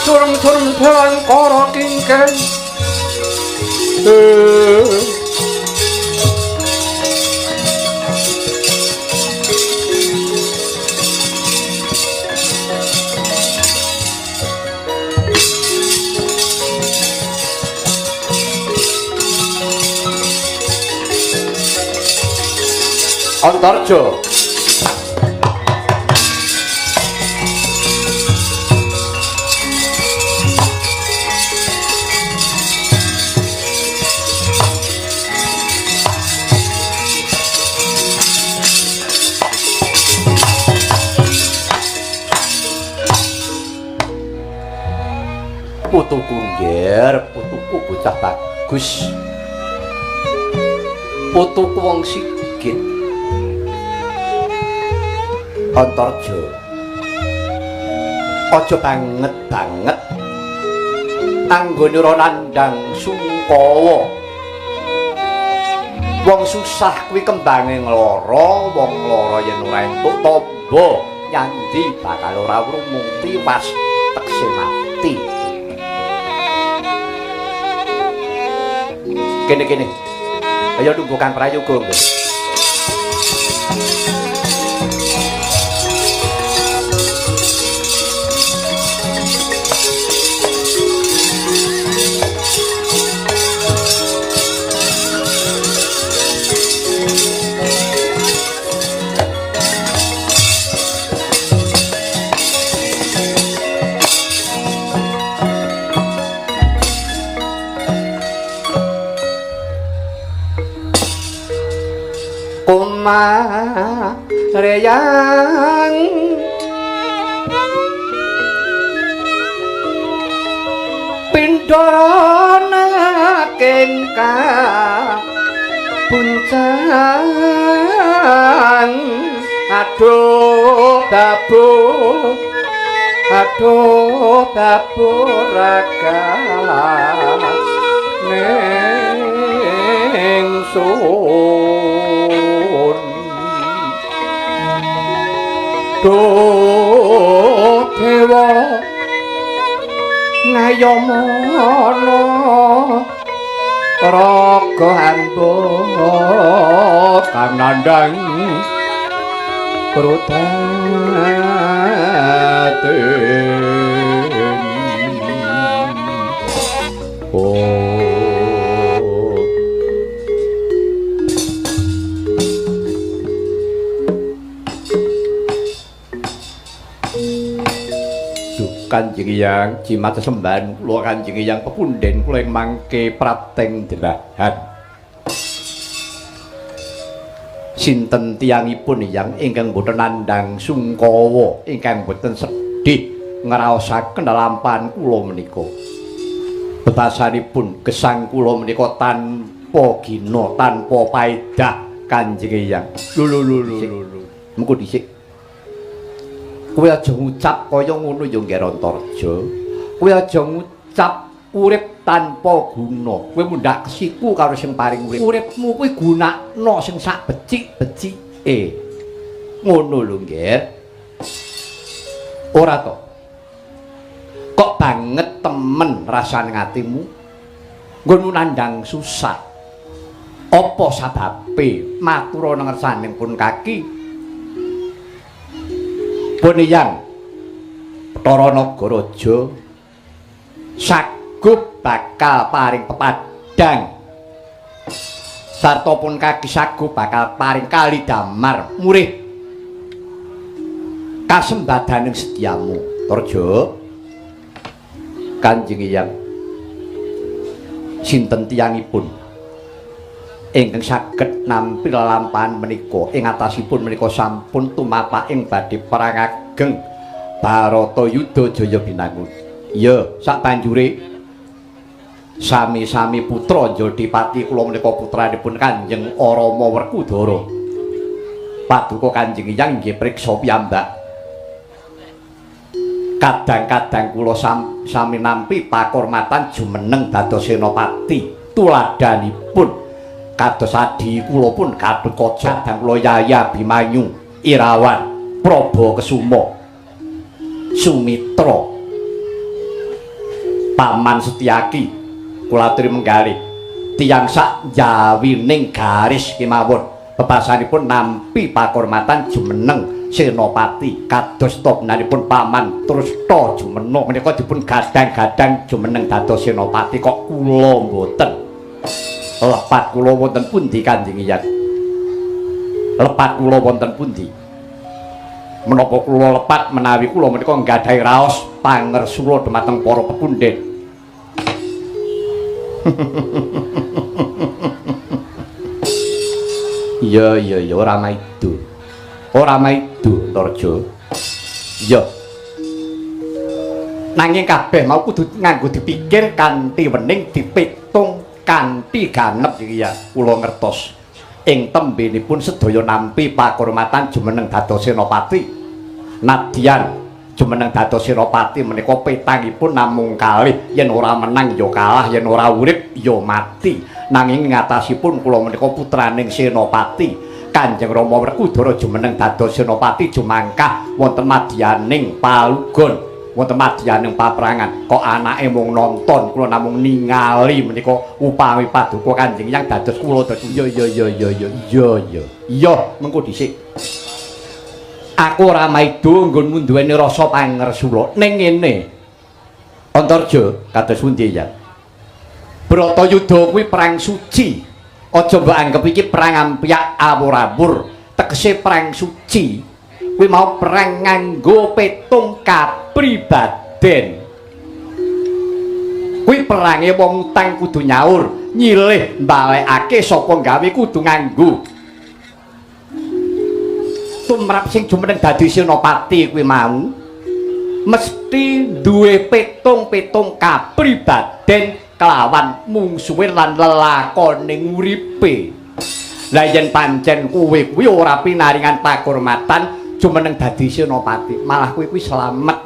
주름주름 태안 걸어 낀게 Antarja. Putuku ngger, putuku bocah bagus. Putuku wong sigit. Antarja. Aja banget banget anggone ora nandhang sungkawa. Wong susah kuwi kembange nglara, wong lara yen ora entuk tamba nyandi bakal ora wrung tiwas tekse mati. Kene-kene. Ayo nunggu Kang Prayoga nggih. Reyang pindana kengka buncang aduh babu aduh babu raga ningsun Duh dewa ngayamana raga hamba kang nandhang krudaten. Oh Kanjeng Hyang jimat sesembahan kula Kanjeng Hyang pepundhen kula ing mangke prapteng delahan. Sinten tiyangipun Hyang ingkang boten nandhang sungkawa, ingkang boten sedih ngraosaken lelampahan kula menika. Betasanipun gesang kula menika tanpa gina, tanpa paedah Kanjeng Hyang. Lho lho lho lho. Mengko dhisik. Kowe aja ngucap kaya ngono ya Ngger Antarja. Kowe aja ngucap urip tanpa guna. Kowe mundhak kesiku karo sing paring urip. Uripmu kuwi gunakno sing sak becik-becike. Ngono lho, Ngger. Ora to? Kok banget temen rasane atimu? Nggonmu nandhang susah. Apa sababe matur ana ngersaning pun kaki? Pun Hyang Bathara Nagaraja sagup bakal paring pepadang sarta pun kaki sagup bakal paring kali damar murih kasembadaning setiamu. Tarja Kanjeng Hyang sinten tiyangipun ingkang saged nampi lelampahan menika ing atasipun menika sampun tumapak ing badhe perang ageng Baratayuda Jaya Binangun. Iya, sak banjure sami-sami putra Jodipati kula menika putranipun Kanjeng Rama Werkudara. Paduka Kanjeng Hyang inggih priksa piyambak. Kadang-kadang kula sami nampi pakurmatan jumeneng dados senopati tuladhanipun kados adi kula pun Gatotkaca, kadang kula Yaya Abimanyu, Irawan, Praba Kesuma, Sumitra. Paman Setyaki kula aturi menggalih tiyang sak jawining garis kemawon bebasanipun nampi pakurmatan jumeneng senopati kados topnanipun Paman Trusta jumeneng menika dipun gadang-gadang jumeneng dados senopati kok kula mboten. Lepat kula wonten pundi Kanjeng Hyang? Lepat kula wonten pundi? Menapa kula lepat menawi kula menika nggadahi raos pangersula dumateng para pepundhen? Iya iya iya ora maido. Ora maido Antarja. Iya. Nanging kabeh mau kudu nganggo dipikir kanthi wening dipitung kanthi ganep iki ya. Kula ngertos. Ing tembenipun sedaya nampi pakurmatan jumeneng dados senopati. Nadyan jumeneng dados senopati menika petangipun namung kalih, yen ora menang ya kalah, yen ora urip ya mati. Nanging ngatasipun kula menika putraning senopati. Kanjeng Rama Werkudara jumeneng dados senopati jumangkah wonten madyaning palugon, wonten madyaning paprangan. Kok anake mung nonton, kula namung ningali menika upami paduka Kanjeng Hyang dados kula dados iya iya iya iya iya iya iya iya mengko dhisik. Aku ora maido nggonmu duweni rasa pangersula. Ning ngene Antarja kados pundi ya? Bratayuda kuwi perang suci. Aja mbok anggep iki perang ampyak awur-awur. Tegese perang suci kuwi mau perang nganggo petung kapribaden. Kuwi perange wong utang kudu nyaur, nyilih mbalekake sapa gawe kudu nganggo. Tumrap sing jumeneng dadi senopati kuwi mau mesti duwe petung-petung kapribaden kelawan mungsuhe lan lelakone uripe. Lah yen pancen kowe kuwi ora pinaringan pakurmatan jumeneng dadi senopati, malah kowe kuwi slamet.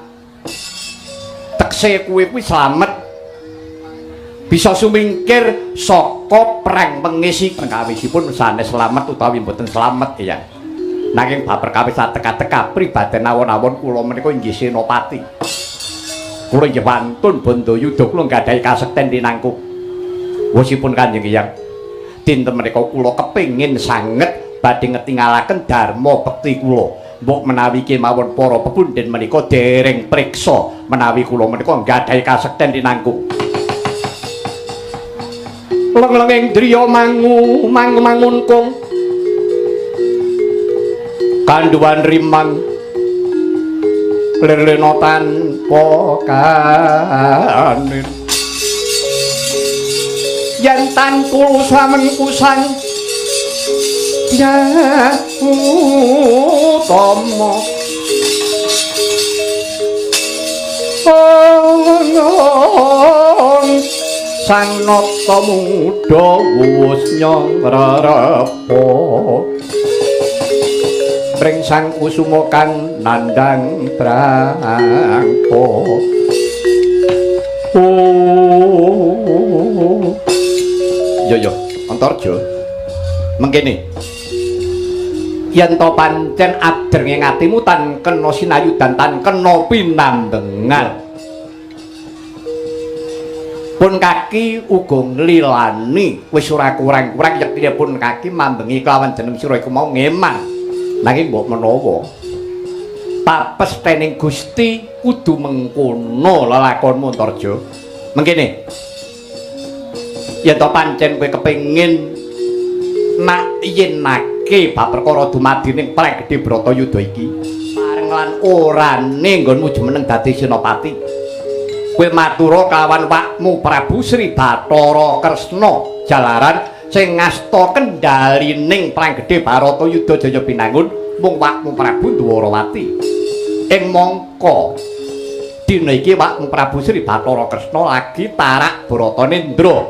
Tekse kowe kuwi slamet bisa sumingkir saka perang pengisi. Perkawisipun sanes slamet utawi mboten slamet ya. Nanging bab perkawis teka-teka pribaden awon-awon kula menika inggih senopati. Kula inggih wantun bandayuda, kula nggadahi kasekten tinangkung. Wosipun Kanjeng Hyang, dinten menika kula kepengin sanget badhe ngetingalaken dharma bekti kula. Mbok menawi kemawon para pepundhen menika dereng priksa menawi kula menika nggadahi kasekten tinangkung. Leng-lenging driya mangu mangu mangunkung kanduwan rimang lirlena tanpa kanin yen tan kulusamen kusang ya utama sang nata muda wus nyong rerepa pring sang kusuma kang nandhang brangpa. Oh yo yo Antarja mengkene yen to pancen adrenge atimu tan kena sinayudan tan kena pinambengan pun kaki uga nglilani wis ora kurang-kurang yektine pun kaki mambengi kelawan jeneng sira iku mau ngeman. Nanging mbok menawa papestening Gusti kudu mengkono lelakonmu Antarja. Mengkene yen to pancen kowe kepengin nak yenake bab perkara dumadining perang gedhe Bratayuda iki pareng lan orane nggonmu jumeneng dadi senopati, kowe matura kelawan wakmu Prabu Sri Bathara Kresna jalaran sing ngasta kendhalining perang gedhe Bharatayuda Jaya Binangun mung wakmu Prabu Dwarawati. Ing mangka dina iki wakmu Prabu Sri Bathara Kresna lagi tarak Baratanendra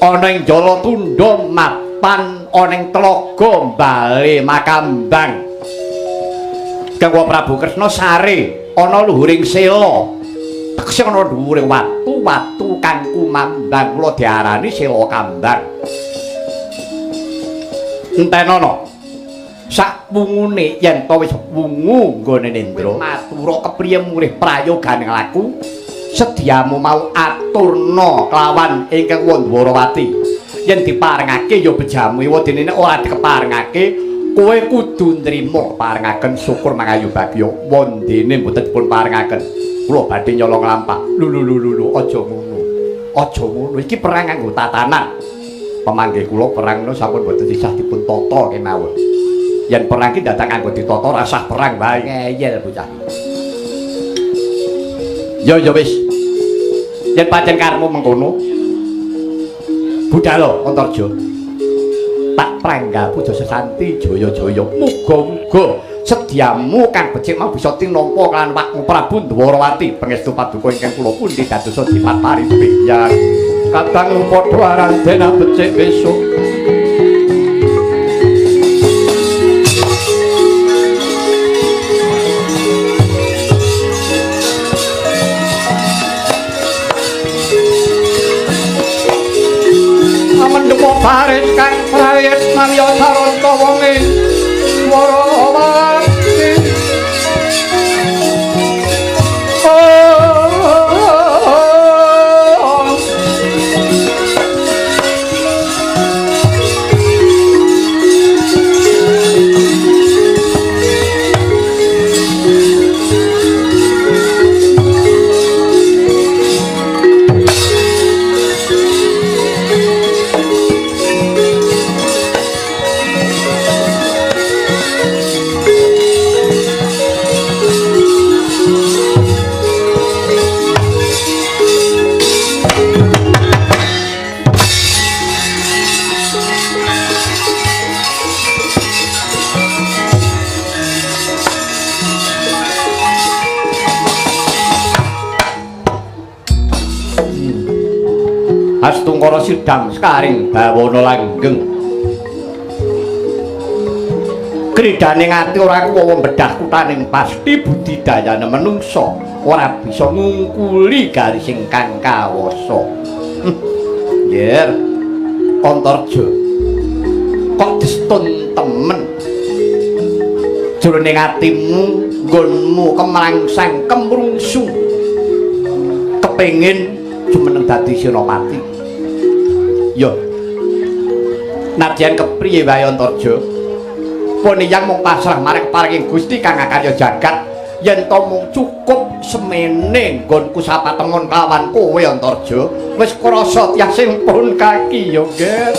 ana ing Jalatunda mapan ana ing tlaga Bale Makambang. Kang Prabu Kresna sare ana luhuring sela, tekse ana dhuwure watu-watu kang kumambang, kula diarani sela kambang. Entenono sak wungune yen to wis wungu nggone Nendra matura kepriye murih prayogane laku Sediamu mau aturna kelawan ingkang Wandwarawati. Yen diparengake ya bejamu, wadene nek ora dikeparengake kowe kudu nrima parengaken syukur mangayu bagya. Wondene mboten dipun parengaken. Kula badhe nyolong lampah. Lho lho lho lho, aja ngono. Aja ngono, iki perang nganggo tatanan. Pemanggih kula perang no sampun mboten sisah dipun tata kemawon. Yen perang ki datang nganggo ditata rasah perang wae. Ngeyel bocah. Ya ya wis. Yen pancen karepmu mengkono, budhalo Antarja. Tak prangga puja sesanti jaya-jaya. Muga-muga sediamu kang becik mau bisa tinampa kan Wakmu Prabu Ndwarawati. Pangestu paduka ingkang kula pundi dadosa jimat paripih. Kadang padha arandena becik besok. Baris kang prayit namya saranta wonge Dwarawati. Astungkara sidang sekaring bawana langgeng. Kridane ati ora kuwawa bedah kutaning pasti budidayane menungsa ora bisa ngungkuli garis ingkang kawasa. Yer Antarja kok destun temen. Jroning atimu nggonmu kemrangsang kemrungsu kepengin jumeneng dadi senopati. Yo. Nadyan kepriye wae Antarja? Poniyang mung pasrah marang paring Gusti kang akarya jagat yen to mung cukup semene nggonku sapatemon kelawan kowe Antarja wis krasa tiyang sing pun kaki yo, Ger.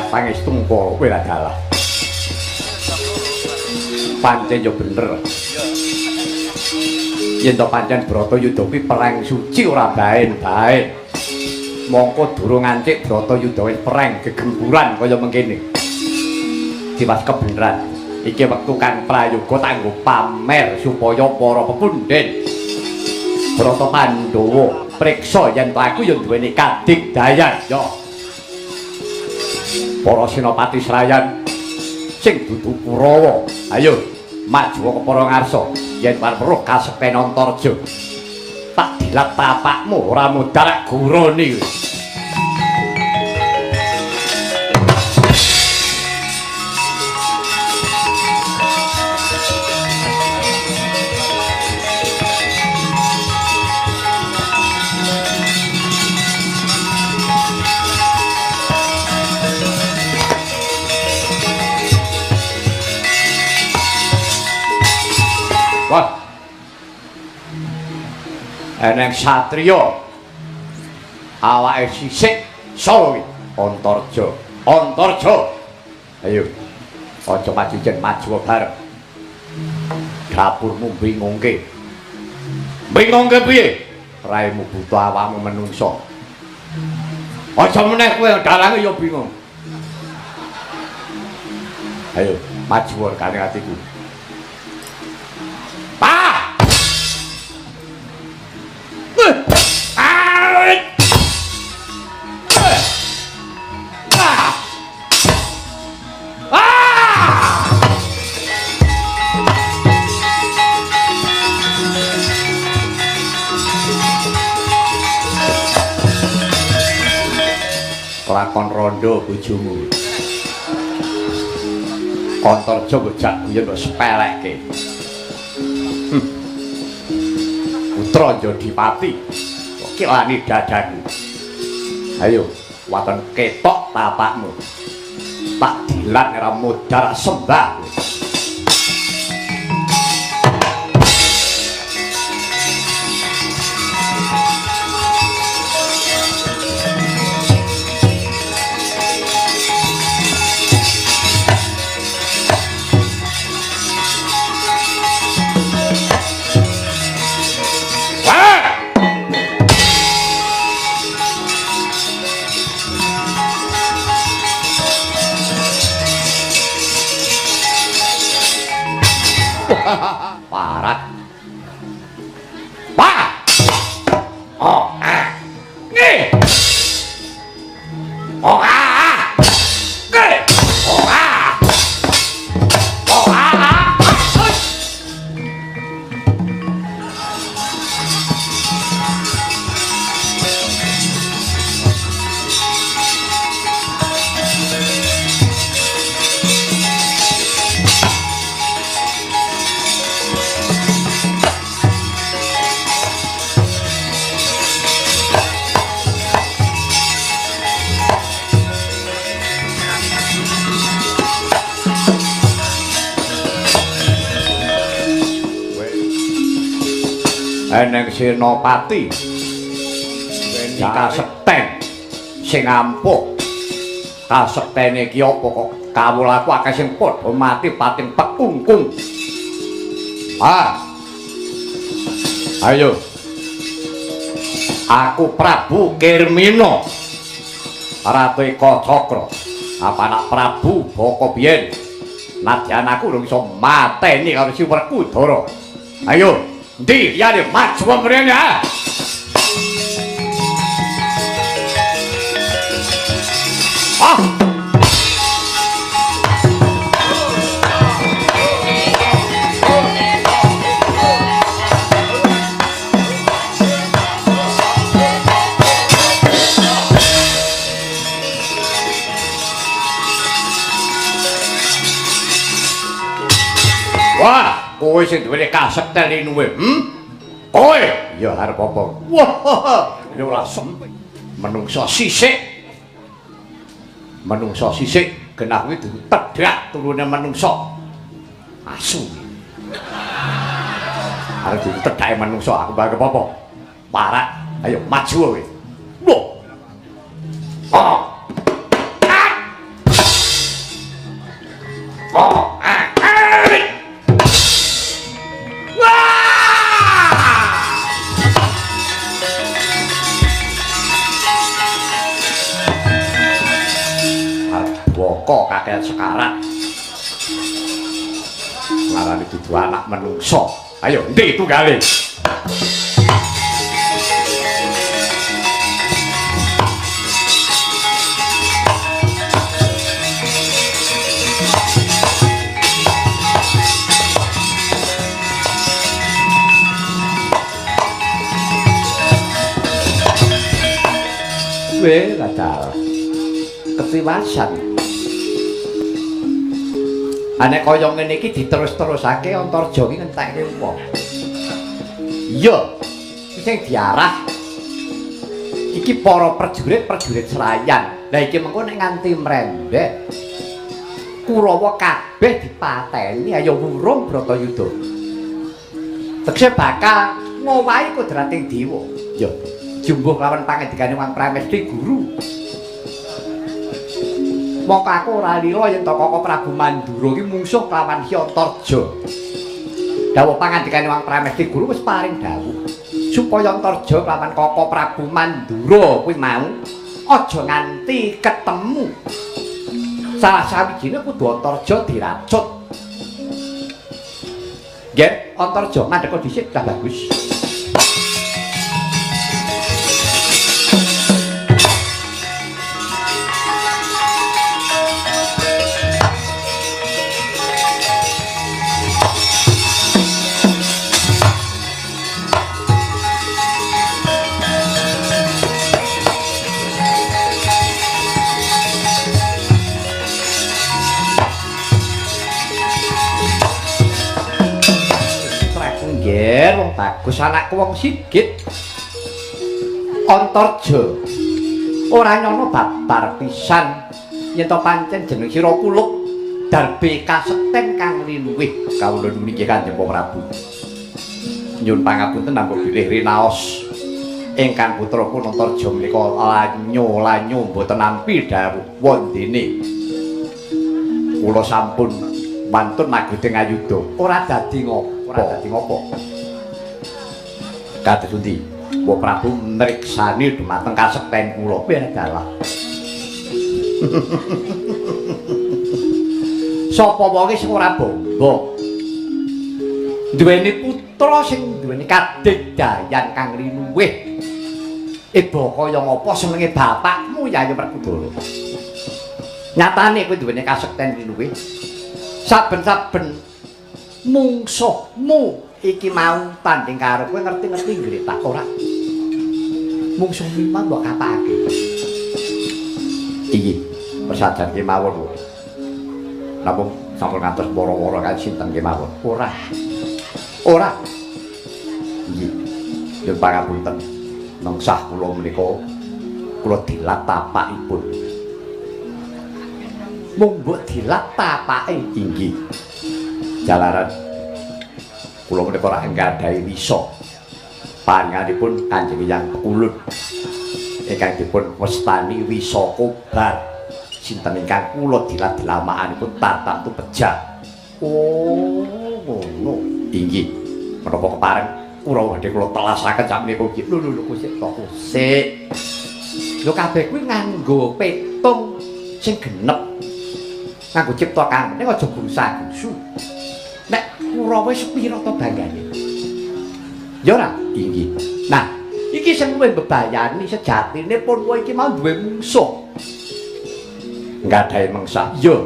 Pangestu kowe dalah. Pancen yo bener. Yen to pancen Bratayuda kuwi perang suci ora baen-baen. Mongko durung ngancik Bratayuda wis perang gegemburan kaya mengkene. Diwas kebeneran. Iki wektu kang prayoga tak nggo pamer supaya para pepundhen Brata Pandhawa, priksa yen to aku ya duweni kadigdayan. Ya. Para senopati srayan sing dudu Kurawa, ayo maju ke para ngarsa yen arep weruh kasekten Antarja. Tak dilat tapakmu ora mudhar gurune. Wah. Eneng satriya awake sisik sapa kuwi? Antarja. Antarja. Ayo. Aja maju jen maju bareng. Dapurmu bingungke. Bingungke piye? Raimu buta awakmu menungso. Aja meneh kowe dalange ya bingung. Ayo maju regane atiku. Lakon rondo bojomu. Antarja mbok jak guyon mbok sepelekke. Putra Jodipati kok kilani dadaku. Ayo, waton ketok tapakmu. Tak dilat ora modar sembah. Parat. Pa. Oh, ah. Nge. Oh, ah. Nge. Oh, ah. Oh, ah. Eneng senopati kasekten sing ampuh. Kasektene iki apa kok kawulaku akeh sing padha mati pating pekungkung. Ah. Ayo. Aku Prabu Kirmina. Ratu Eka Cakra. Apa anak Prabu Baka biyen? Nadyan aku urung iso mateni karo si Werkudara. Ayo. Ndi liyane maju mrene ah. Ah. Wah, kowe sing duwe kasekten linuwe, Kowe ya arep apa? Wah, ya ora sempit. Menungso sisik. Menungso sisik genah kuwi ditedhak turune menungso. Asu. Arep ditedhake menungso aku bakal apa? Parak, ayo maju kowe. Wah. Ah. Ah. Boko kakean sekarat. Ngarani dudu anak menungso. Ayo, endi tunggale? Weh, ladal. Ketiwasan. Nek kaya ngene iki diterus-terusake Antarja iki ngentekke wong. Iya. Sing diarah iki para prajurit-prajurit Serayan. Lah iki mengko nek nganti mrembek Kurawa kabeh dipateni ayo wurung Bratayuda. Tegese bakal ngowahi kodrating dewa. Ya, jumbuh lawan pangendikane Wang Pramesti Guru. Mongko aku ora lila yen to Koko Prabu Mandura iki mungsuh kelawan Ki Antarja. Dawuh pangandikane Wang Pramesti Guru wis paring dawuh supaya Antarja kelawan Koko Prabu Mandura kuwi mau aja nganti ketemu. Salah sawijine kudu Antarja diracut. Nggih, Antarja ngandheka dhisik dah bagus. Wong bagus anakku wong sigit Antarja ora nyono babar pisan yen to pancen jeneng sira kuluk darbe kasekten kang linuwih. Kawula nuwun inggih Kanjeng Prabu. Nyuwun pangapunten nampa bilih rinaos ingkang putra kula Antarja menika lanyo-lanyo mboten nampi dawuh wondene. Kula sampun wantun maguding ayuda ora dadi ngopo, ora dadi ngopo. Kados pundi? Mbok Prabu mriksani dumateng kasekten kula. Piye dalah. Sapa wonge sing ora bangga duweni putra sing duweni kadigdayan kang linuwih. Eba kaya ngapa senenge bapakmu Yayi Werkudara. Nyatane kowe duweni kasekten linuwih. Saben-saben mungsuhmu iki mau tanding karo kowe ngerti-ngerti ngletak ora. Mungsuhmu mau mbok kapake. Iki persajan kemawon. Namung sampun ngantos wara-wara kali sinten kemawon. Ora. Ora. Nggih. Nyuwun pangapunten. Mengsah kula menika kula dilat tapakipun. Mung mbok dilat tapake inggih. Jalaran kula menika ora nggadhahi wisa. Panjenenganipun Kanjeng Hyang Pekulun ingkang dipun wastani wisa kobar. Sinten ingkang kula dilat dilamakanipun tartamtu pejah. Oh, ngono. Inggih. Menapa kepareng kula badhe kula telasaken sakmenika iki. Lho lho lho sik to sik. Lho kabeh kuwi nganggo petung sing genep. Nganggo cipta kang ning aja grusa-grusu. Nek Kurawa wis pira to banggane? Ya ora? Inggih. Nah, iki sing luwih mbebayani sejatine Purwa iki mau duwe mungsuh. Nggadahi mengsa. Iya.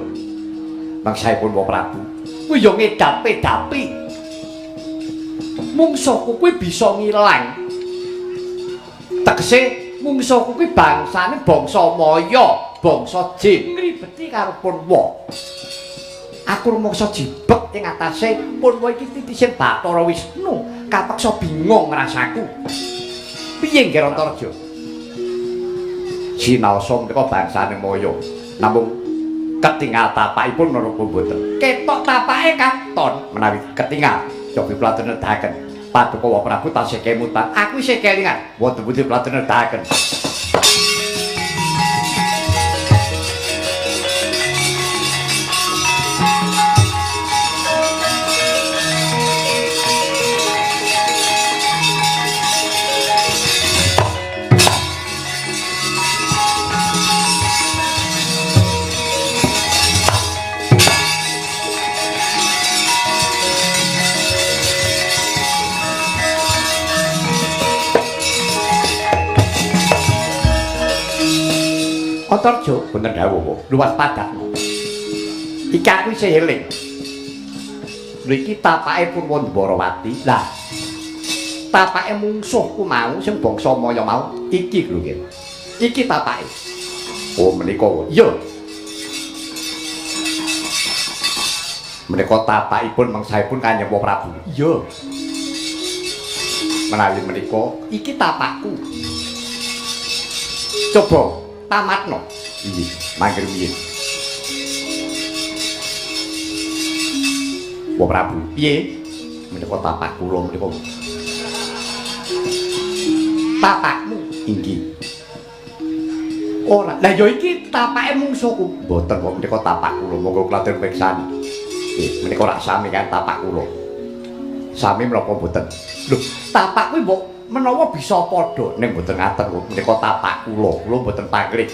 Mangsaipun Wa Prabu. Kuwi ya ngedapi-dapi. Mungsuhku kuwi bisa ngilang. Tegese mungsuhku kuwi bangsane bangsa Maya, bangsa jin. Ngribeti karo Purwa. Aku rumangsa jibek ing atase Purwa iki titising Bathara Wisnu, kapeksa bingung rasaku. Piye nggih Antarja? Sinaosa menika bangsane Maya. Namung ketingal tapakipun menapa mboten? Ketok tapake katon menawi ketingal. Cobi pelatur nedahaken. Paduka Wa Prabu tasih kemutan. Aku isih kelingan. Wonten pundi pelatur nedahaken? Antarja bener dawuh luwas padakno. Iki aku isih eling. Lho iki tapake Purwa Ndwarawati. Lah tapake mungsuhku mau sing bangsa Maya mau iki lho nggih. Iki tapake. Oh, menika. Iya. Menika tapakipun mengsahipun Kanjeng Prabu. Iya. Menawi menika iki tapakku. Coba tamatno. Inggih, mangke rumiyin. Wa Prabu, piye? Menika tapak kula menika. Tapakmu inggih. Ora. Lah ya iki tapake mungsuhku. Mboten kok menika tapak kula, monggo kula atur pirsani. Nggih, menika rak sami kan tapak kula. Sami menapa mboten? Lho, tapak kuwi mbok menawa bisa padha ning mboten ngaten kok menika tapak kula, kula mboten pangkrih.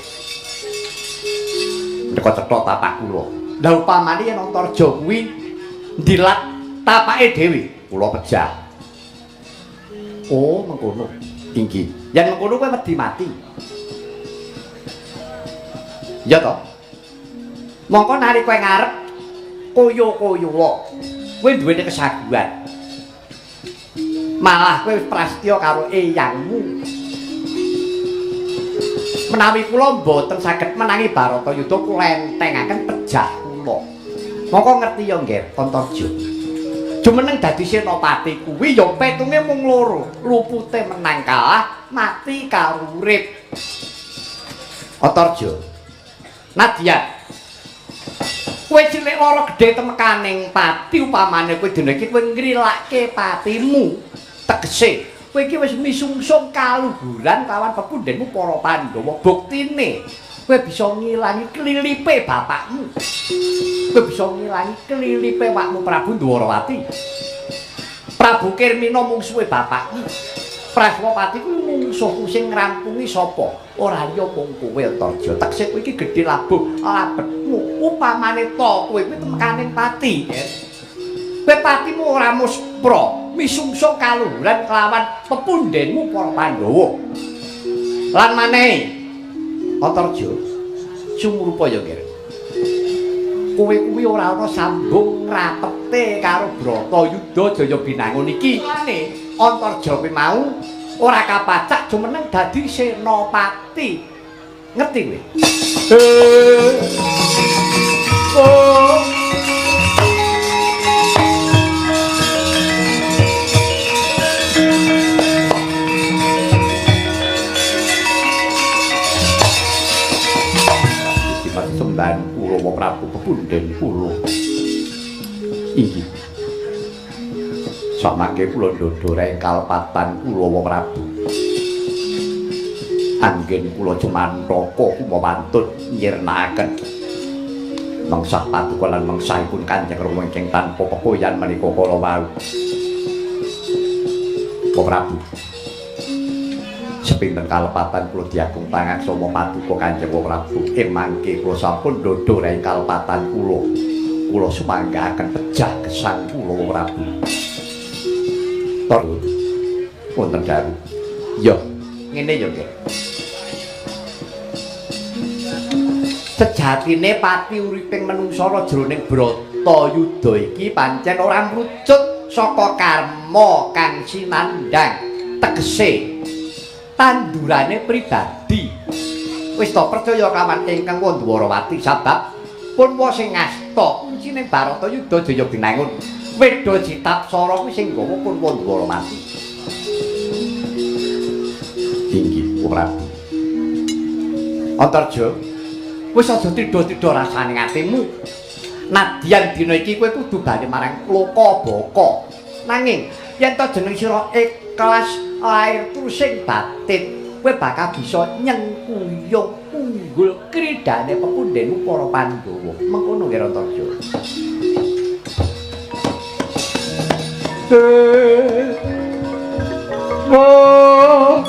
Menika cetha tapak kula. Lah upamane yen Antarja kuwi ndilat tapake dhewe, kula pejah. Oh, mengkono. Inggih. Yen mengkono kowe wedi mati. Ya toh? Mongko nalika kowe ngarep koyo-koyo kowe duweni kesaguhan. Malah kowe wis prastya karo eyangmu. Menawi kula mboten saged menangi Baratayuda kula entengaken pejah kula. Mongko ngerti ya Ngger Antarja. Jumeneng dadi senopati kuwi ya petunge mung loro, lupute menang kalah, mati karo urip. Antarja. Nadyan, kowe cilik lara gedhe temekaning pati upamane kowe dina iki kowe ngrilake patimu. Tegese kowe iki wis misungsung kaluhuran kawan pepundhenmu para Pandhawa. Buktine kowe bisa ngilangi klilipe bapakmu. Kowe bisa ngilangi klilipe wakmu Prabu Dwarawati. Prabu Kirmina mungsuhe bapakmu. Praswapati kuwi mungsuhku sing ngrampungi sapa? Ora liya mung kowe Antarja. Tegese kowe iki gedhe labuh labetmu. Upamane to kowe kuwi temekaning pati. Kowe patimu ora muspra, misungsung kaluhuran kelawan pepundhenmu para Pandhawa. Lan manehi Antarja, sumrupa ya Ngger. Kowe kuwi ora ana sambung ngrapete karo Bratayuda Jaya Binangun iki. Lane Antarja kuwi mau ora kapacak jumeneng dadi senopati. Ngerti kowe? Oh. Sembahan Kurawa Prabu pepundhen kula. Inggih. Samangke kula ndodho ing kalepatan Kurawa Prabu. Anggen kula cumantaka kumawantun nyirnakaken mengsah paduka lan mengsahipun Kanjeng Rama ingkang tanpa pekoyan menika kala wau. Prabu. Sepinten kalepatan kula diagung pangaksama paduka Kanjeng Prabu. Ing mangke kula sampun ndodho ing kalepatan kula. Kula sumanggaaken pejah gesang kula Prabu. Tor wonten dawuh. Ya, ngene ya, Nggih. Sejatine pati uriping manungsa jroning Bratayuda iki pancen ora mrucut saka karma kang sinandhang. Tegese tandurane pribadi. Wis to percaya kawan ingkang Dwarawati sabab pun sing ngasta kuncine Baratayuda Jaya Binangun. Wedha Citapsara kuwi sing nggawa pun Dwarawati. Inggih, Prabu. Antarja, wis aja tidha-tidha rasane atimu. Nadyan dina iki kowe kudu bali marang Lokabaka. Nanging yen to jeneng sira ikhlas lair trusing batin, kowe bakal bisa nyengkuyung unggul kridane pepundhenmu para Pandhawa. Mengkono nggih Antarja. Oh.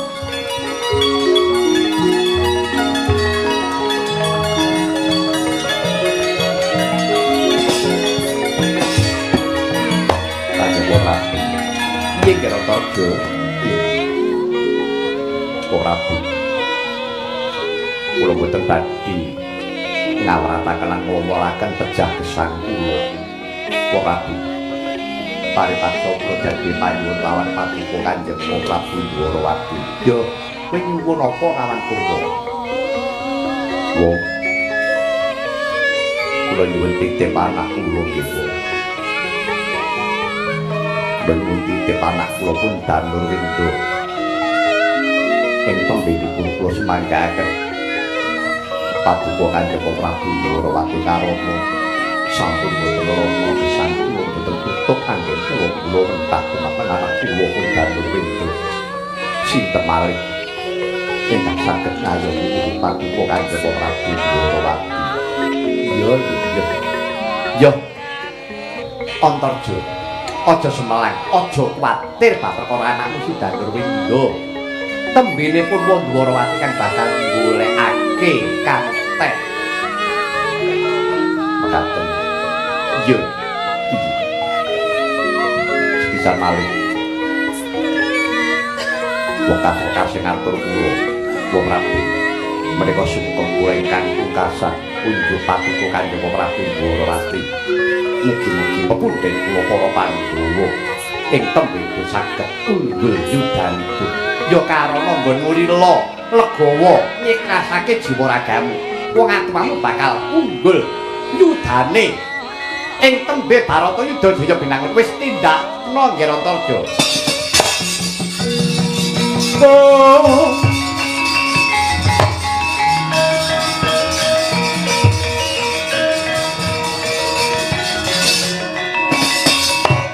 Piye nggih Antarja? Prabu. Kula boten badhe ngawrataken lan ngomolaken pejah gesang kula. Prabu. Paripaksa kula dadi panyuwun lawan paduka Kanjeng Prabu Dwarawati. Ya, kowe nyuwun apa kawan kula? Wong kula nyuwun titip anak kula nggih. Kula nyuwun titip anak kula pun Danurwindha. Ing tembehipun kula semangkaken paduka Kanjeng Prabu Ndorowati Karana sampun boten rama gesang kula boten tutup anggen kula kula mentah dumateng anak kula pun Danurwindha. Sinten malih ingkang saged ngayomi paduka Kanjeng Prabu Ndorowati. Iya, iya. Yo. Antarja, aja semelang, aja kuwatir bab perkara anakmu si Danurwindha. Tembene pun wong Dwarawati kang bakal golekake kamukten. Mekaten. Iya. Sepisan malih. Wong kasokar sing ngatur kula, wong Prabu. Menika sungkem kula ingkang pungkasan unjuh paduka Kanjeng Prabu Ndorowati. Mugi-mugi pepundhen kula para Pandhawa ing tembe saged unggul yudanipun. Ya karana nggonmu lila legawa nyikrasake jiwa ragamu. Wong atuwamu bakal unggul yudane ing tembe Bharatayuda Jaya Binangun wis tindakno Ngger Antarja. Oh.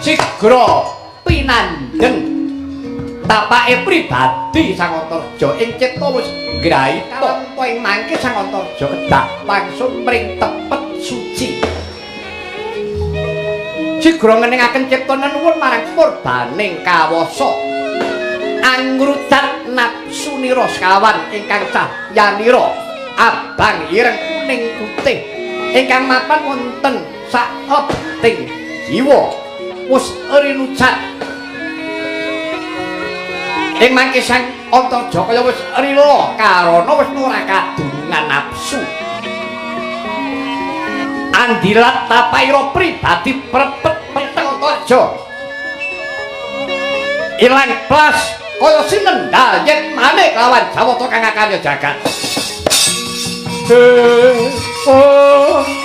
Sigra pinandheng tapake pribadi Sang Antarja ing cipta wis ngraita ing mangke Sang Antarja kedah langsung mring tepet suci. Sigra ngeningaken cipta nenuwun marang purbaning kawasa angrudat nafsunira sekawan ingkang cahyanira abang ireng kuning putih ingkang mapan wonten saklebeting jiwa wis rinucat. Ing mangke Sang Antarja kaya wis rila karana wis ora kadunungan nafsu. Andilat tapaira pribadi prepet peteng Antarja. Ilang plas kaya sinendal yen manik lawan Jawata kang akarya jagat. Oh.